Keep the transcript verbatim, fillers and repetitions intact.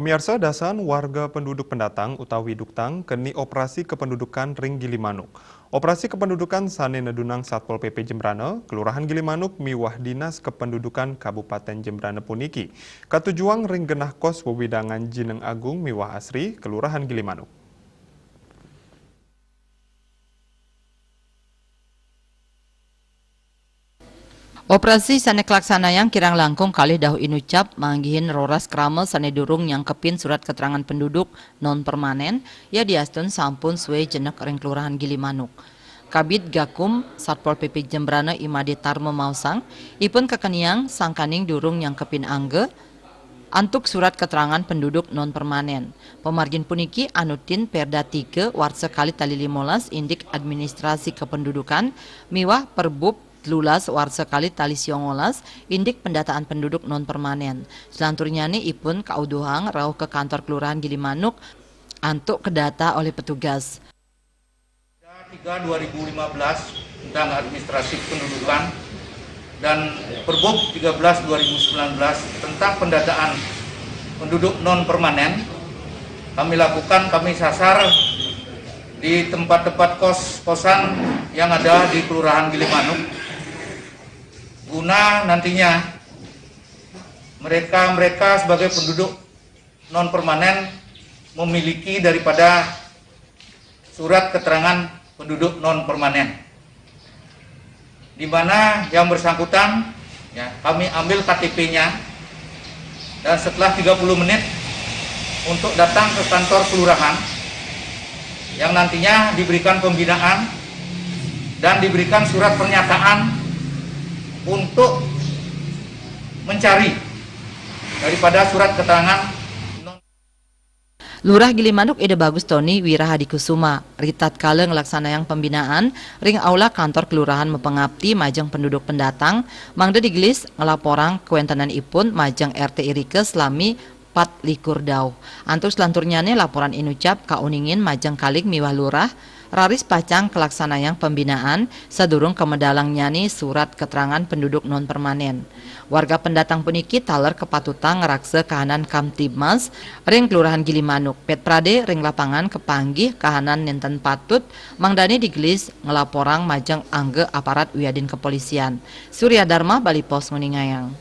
Miarsa, dasan warga penduduk pendatang utawi duktang keni operasi kependudukan ring Gilimanuk. Operasi kependudukan sane nedunang Satpol P P Jembrana, Kelurahan Gilimanuk miwah Dinas Kependudukan Kabupaten Jembrana puniki katujuang ring genah kos wewidangan Jineng Agung miwah Asri, Kelurahan Gilimanuk. Operasi sane kalaksanayang kirang langkung kalih dauh inucap manggihin roras krama sane durung nyangkepin surat keterangan penduduk non permanen, yadiastun sampun suwe jenek ring Kelurahan Gilimanuk. Kabid Gakum Satpol P P Jembrana I Made Tarma maosang, ipun kakeniang sangkaning durung nyangkepin angga antuk surat keterangan penduduk non permanen. Pamargin puniki anutin Perda tiga warsa kalih tali limolas indik administrasi kependudukan miwah Perbup telulas warsa kalih tali siongolas indik pendataan penduduk non permanen. Selanturnyane ipun kauduhang rauh ke kantor Kelurahan Gilimanuk antuk kedata olih petugas. Tiga dua ribu lima belas tentang administrasi kependudukan dan Perbup tiga belas dua ribu sembilan belas tentang pendataan penduduk non permanen kami lakukan, kami sasar di tempat-tempat kos-kosan yang ada di Kelurahan Gilimanuk, guna nantinya mereka-mereka sebagai penduduk non permanen memiliki daripada surat keterangan penduduk non permanen, di mana yang bersangkutan, ya, kami ambil K T P-nya, dan setelah tiga puluh menit untuk datang ke kantor kelurahan yang nantinya diberikan pembinaan dan diberikan surat pernyataan untuk mencari daripada surat keterangan non- Lurah Gilimanuk Ida Bagus Tony Wirahadikusuma ritatkala nglaksanayang pembinaan ring aula kantor kelurahan mapangapti majeng penduduk pendatang, mangda digelis nglaporang kawentenanipun majeng R T irika salami pat likur dauh. Antuk selanturnyane laporan inucap kauningin majeng kalig miwah lurah, raris pacang kalaksanayang pembinaan sadurung kamedalangnyane surat keterangan penduduk non permanen. Warga pendatang puniki taler kapatutang ngraksa kahanan Kamtibmas ring Kelurahan Gilimanuk. Pet prade ring lapangan kapanggih kahanan nenten patut, mangdane digelis nglaporang majeng angga aparat wiadin kepolisian. Surya Dharma, Bali Post, nguningayang.